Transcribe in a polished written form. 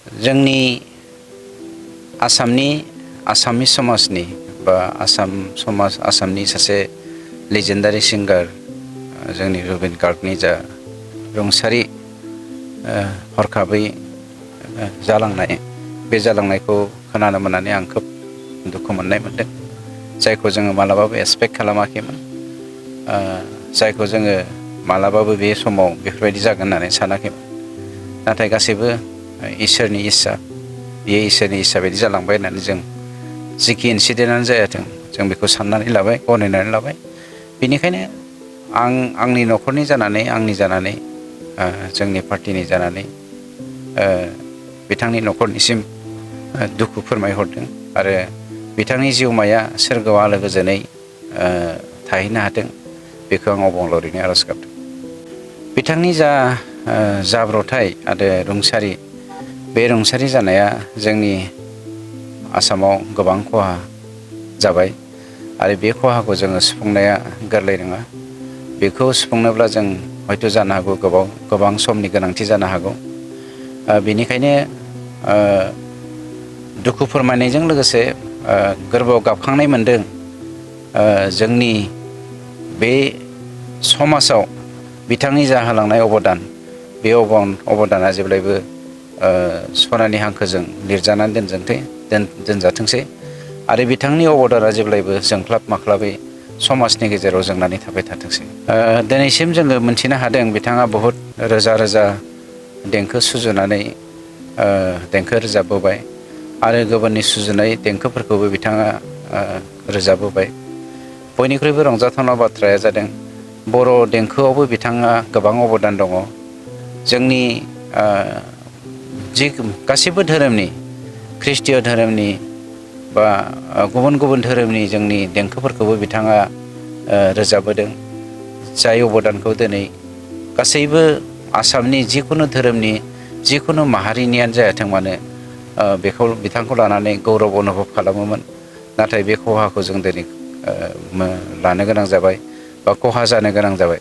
जोंनि आसामनि समाजनि बा आसामनि सासे लेजेन्डारि सिंगार जोंनि रुबिन गार्गनि जा रुंसारि हरखाबै जालांनाय बे जालांनायखौ खोनानो मोननानै आं खोब दुखु मोननाय मोनदों। जायखौ जोङो मालाबाबो एक्सपेक्ट खालामाखैमोन, जायखौ जोङो मालाबाबो बे समाव बेफोरबायदि जागोन होननानै सानाखैमोन। नाथाय गासैबो इसोरनि इस्सा, बेयो इसोरनि इस्सा बायदि जालांबाय होननानै जों जिखि इनसिडेन्टआनो जायाथों जों बेखौ साननानै लाबाय, गनायनानै लाबाय। बेनिखायनो आंनि न'खरनि जानानै, आंनि जानानै, जोंनि पार्टिनि जानानै बिथांनि न'खरनिसिम दुखु फोरमायहरदों आरो बिथांनि जिउमाया सोरगोआव आलो गोजोनै थाहैनो हाथों, बेखौ आं अबंलावरिनो आर'ज गाबदों। बिथांनि जा जाब्रथाय आरो रुंसारि, बे रुंसारि जानाया जोंनि आसामाव गोबां खहा जाबाय आरो बे खहाखौ जोङो सुफुंनाया गोरलै नङा। बेखौ सुफुंनोब्ला जों हयथ' जानो हागौ गोबां समनि गोनांथि जानो हागौ। बेनिखायनो दुखु फोरमायनायजों लोगोसे गोरबोआव गाबखांनाय मोनदों। जोंनि बे समाजाव बिथांनि जा होलांनाय अबदान, बे अबदाना जेब्लायबो सनानि हांखोजों लिरजानानै दोनजाथोंसै आरो बिथांनि अबदाना जेब्लायबो जोंख्लाब माख्लाबै समाजनि गेजेराव जोंनानै थाबाय थाथोंसै। दिनैसिम जोङो मोनथिनो हादों बिथाङा बहुद रोजा रोजा देंखो सुजुनानै देंखो रोजाबबोबाय आरो गुबुननि सुजुनाय देंखोफोरखौबो बिथाङा रोजाबबोबाय। बयनिख्रुइबो रंजाथावना बाथ्राया जादों बर' देंखोआवबो बिथाङा गोबां अबदान दङ। जोंनि गासिबो धोरोमनि, ख्रिस्टीय धोरोमनि बा गुबुन गुबुन धोरोमनि जोंनि देंखोफोरखौबो बिथाङा रोजाबबोदों। जाय अबदानखौ दिनै गासैबो आसामनि जिखुनु धोरोमनि, जिखुनु माहारिनियानो जायाथों मानो बेखौ बिथांखौ लानानै गौरब अनुभब खालामोमोन। नाथाय बे खहाखौ जों दिनै लानो गोनां जाबाय बा खहा जानो गोनां जाबाय।